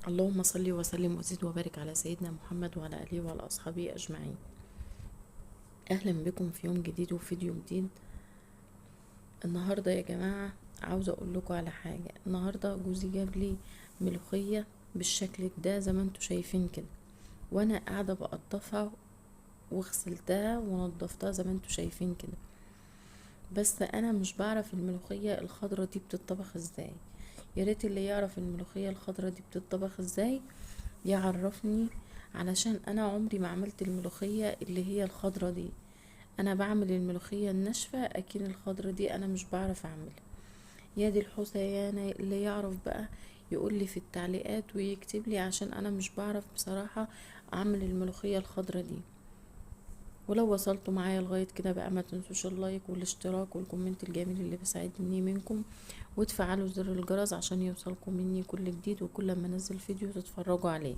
اللهم صل وسلم وزد وبارك على سيدنا محمد وعلى اله وعلى اصحابه اجمعين. اهلا بكم في يوم جديد وفيديو جديد. النهارده يا جماعة عاوزه اقول لكم على حاجة. النهارده جوزي جاب لي ملوخية بالشكل ده زي ما انتم شايفين كده، وانا قاعدة بقطفها وغسلتها ونضفتها زي ما انتم شايفين كده، بس انا مش بعرف الملوخية الخضرة دي بتطبخ ازاي. يا ريت اللي يعرف الملوخية الخضرة دي بتطبخ ازاي يعرفني، علشان انا عمري ما عملت الملوخية اللي هي الخضرة دي. انا بعمل الملوخية الناشفه، اكيد الخضرة دي انا مش بعرف اعملها. يا دي الحسيانه، اللي يعرف بقى يقول لي في التعليقات ويكتب لي، عشان انا مش بعرف بصراحة اعمل الملوخية الخضرة دي. ولو وصلتوا معايا لغاية كده بقى ما تنسوش ال like والاشتراك وال comment الجميل اللي بيساعدني منكم، وتفعلوا زر الجرس عشان يوصلكم مني كل جديد، وكل ما انزل فيديو تتفرجوا عليه.